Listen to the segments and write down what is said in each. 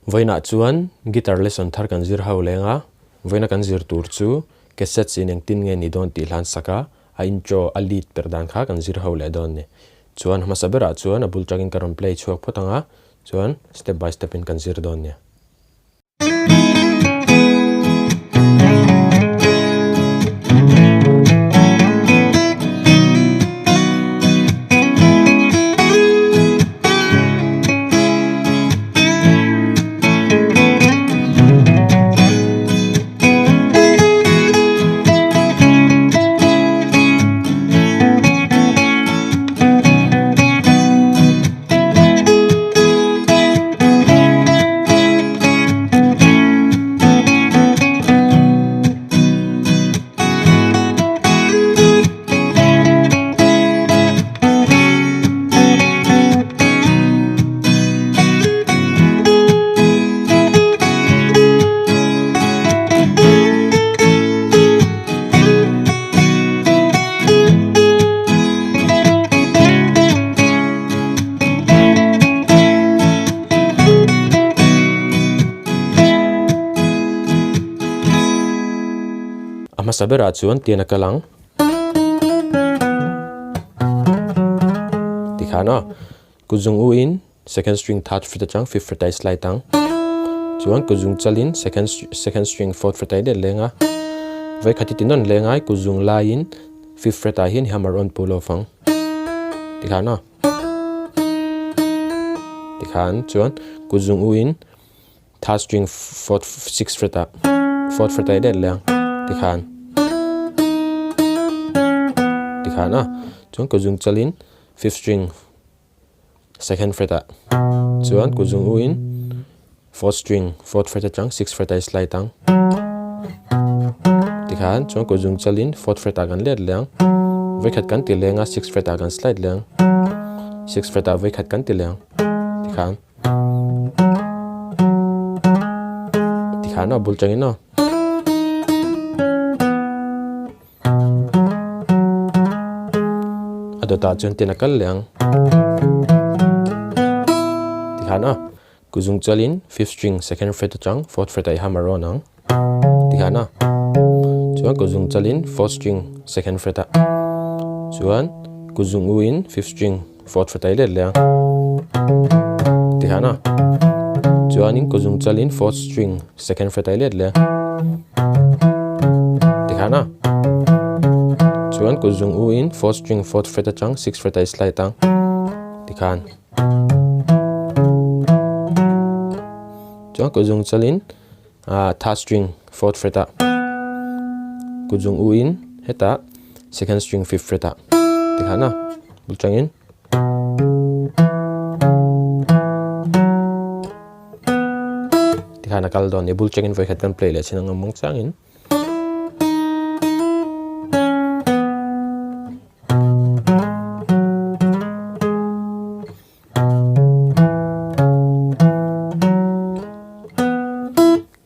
Vawiinah chuan guitar lesson thar kan zir ho leng a, vawiina kan zir tur chu cassettes in engtin nge ni dawn tih hlan sak a, a intro a lead per dan kha kan zir ho leh dawn ni. Chuan hmasa berah chuan a bul tangin ka rawn play chhuak phawt ang a, chuan step by step in kan zir dawn nia. A hmasa berah chuan tian a kal ang. Tikhan aw kut zung u in second string third fret atang fifth fret a i slide ang. Chuan kut zung chal in second second string fourth fret a i let leng a. Vawikhat i ti nawn leng a i kut zung lai in fifth fret ah hian i hammer on pull off ang. Tikhan aw tikhan chuan kut zung u in third string fourth sixth fret ah fourth fret ah i let leh ang tikhan tikhan a chuan kut zung chal in fifth string second fret ah chuan kut zung u in fourth string fourth fret atang sixth fret ah i slide ang tikhan chuan kut zung chal in fourth fret ah kan let leh ang vawikhat kan ti leng a sixth fret ah kan slide leh ang sixth fret ah vawikhat kan ti leh ang tikhan. Tikhan aw bul changin aw. A dawtah chuan tin a kal leh ang. Tikhan aw. Kuzung chalin fifth string second fret atang fourth fret ah i hammer on ang. Tikhan aw. Chuan kuzung chalin fourth string second fret ah. Chuan kuzung u in fifth string fourth fret ah i let leh ang. Tikhan aw. Chuanin kuzung chalin fourth string second fret ah i let leh ang. Tikhan aw. Chuan kuzung u in fourth string fourth fret atang sixth fret ah i slide ang. Tikhan. Chuan kuzung chalin ah third string fourth fret ah kutzung u in hetah second string fifth fret ah tikhan a bul tangin tikhan a kal dawn a ni bul tangin vawikhat kan play leh chin ang amawng changin.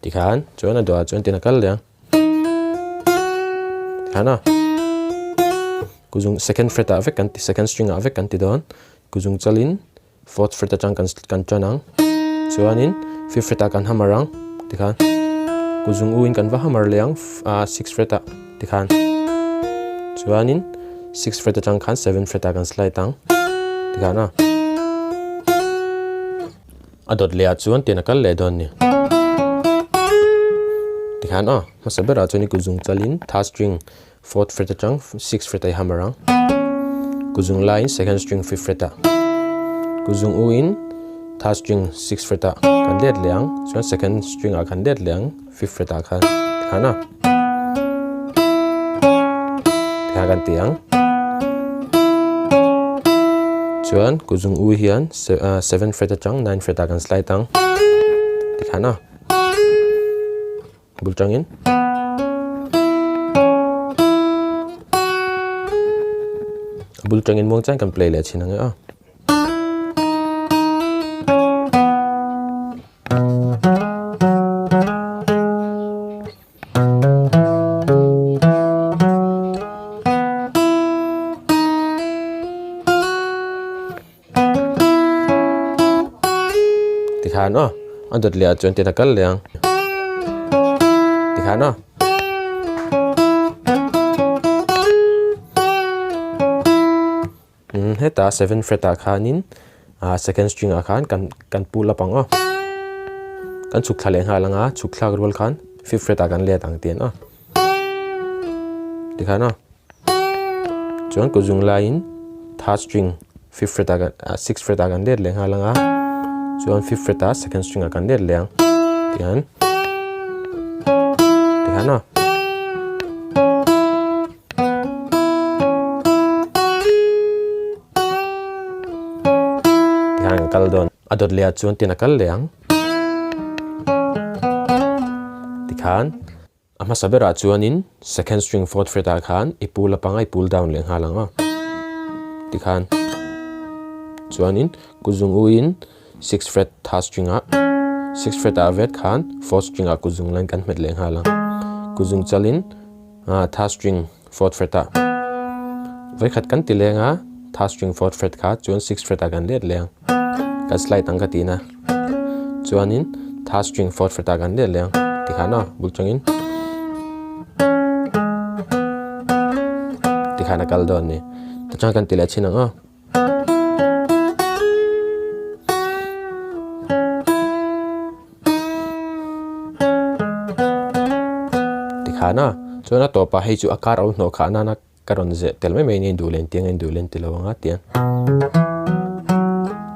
Tikhan chuan a dawhah chuan tin a kal leh ang tikhan a kuzung second fret ah vek kan ti second string ah vek kan ti dawn kuzung chalin fourth fret atang kan kan tan ang chuanin fifth fret ah kan hammer ang tikhan kuzung u in kan va hammer leh ang ah sixth fret ah tikhan chuanin sixth fret atang khan seventh fret ah kan slide ang tikhan a a dawt leh ah chuan tin a kal leh dawn a ni tikhan aw hmasa berah chuan i kuzung chalin third string fourth fret atang sixth fret ah i hammer ang kuzung laiin second string fifth fret ah kuzung u in third string sixth fret ah kan let leh ang chuan second string ah kan let leh ang fifth fret ah khan tikhan a tikhan kan ti ang chuan kuzung u hian seven fret atang nine fret ah kan slide ang tikhan a bul tangin bul tangin muang chuan kan play leh thin ang e aw. Tikhan aw. A dawt leh ah chuan tin a kal leh ang. Tikhan aw. Umm heta seven fret ah khanin ah second string ah khan kan kan pull up ang aw. Kan chhuk thla leh nghal ang a, chhuk thlak rual khan fifth fret ah kan let ang tih an aw. Tikhan aw. Chuan kut zung laiin third string fifth fret ah kan ah sixth fret ah kan let leh nghal ang a chuan fifth fret ah second string ah kan let leh ang tihian tikhan aw. Tikhan kan kal dawn a dawt leh ah chuan tin a kal leh ang tikhan. A hmasa berah chuanin second string fourth fret ah khan i pull up anga i pull down leh nghal ang a tikhan chuanin kut zung uin sixth fret third string ah sixth fret ah vet khan fourth string ah kut zung lain kan hmet leh nghal ang kut zung chalin ah third string fourth fret ah vawikhat kan ti leng a third string fourth fret kha chuan sixth fret ah kan let leh ang kan slide ang ka tihna. Chuanin third string fourth fret ah kan let leh ang tikhan aw bul chungin tikhan a kal dawn a ni tichuan kan ti leh chhin ang aw. Tikhan a chuan a tawpah hei chu a kar alo hnawh khah nana Ka rawn zeh tel mai mai in duh len tiang a in duh len ti lo ang a tiang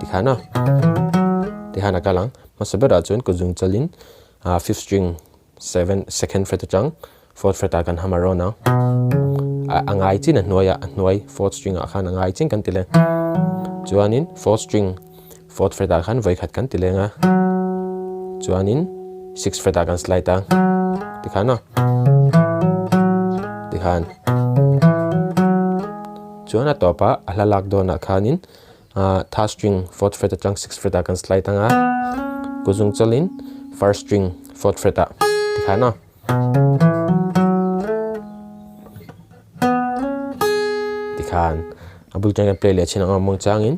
tikhan a tikhan a kal ang hmasa berah chuan kut zung chalin ah fifth string seven second fret atang fourth fret ah kan hammer rawn ang a ngai chin a hnuai ah a hnuai fourth string ah khan a ngai chin kan ti leng chuanin fourth string fourth fret ah khan vawi khat kan ti leng a chuanin sixth fret ah kan slide a tikhan a tikhan chuan a tawp ah a hla lak dawn ah khanin ah third string fourth fret atang sixth fret ah kan slide ang a kut zung chawlhin first string fourth fret ah tikhan a. Tikhan a bul chuan kan play leh chhin ang a mawng changin.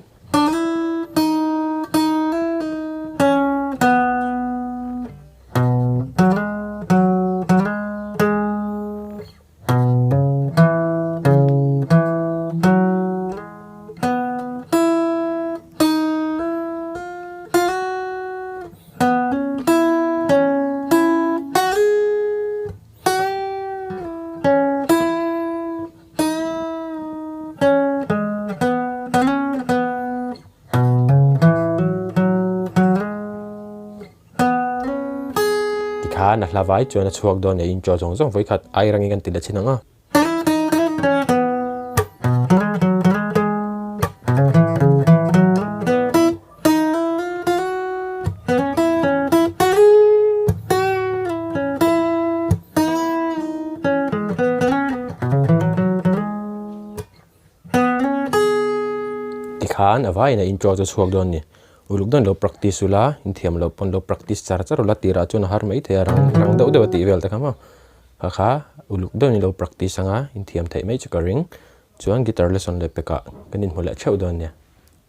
Tikhan a hla vai chuan a chhuak dawn e intro zawng zawng vawikhat ai rangin kan ti la chhin ang a. Tikhan a vaiin a intro chu chhuak dawn a ni. Uluk dawn lo practice ula, inthiam loh pawn lo practice char char ula tirah chuan a har mai thei a, rang rang deuh deuh a tih vel te kha maw. Kha kha uluk dawn ilo practice anga inthiam theih mai chu ka ring. Chuan guitar lesson leh pekah kan inhmu leh theuh dawn nia.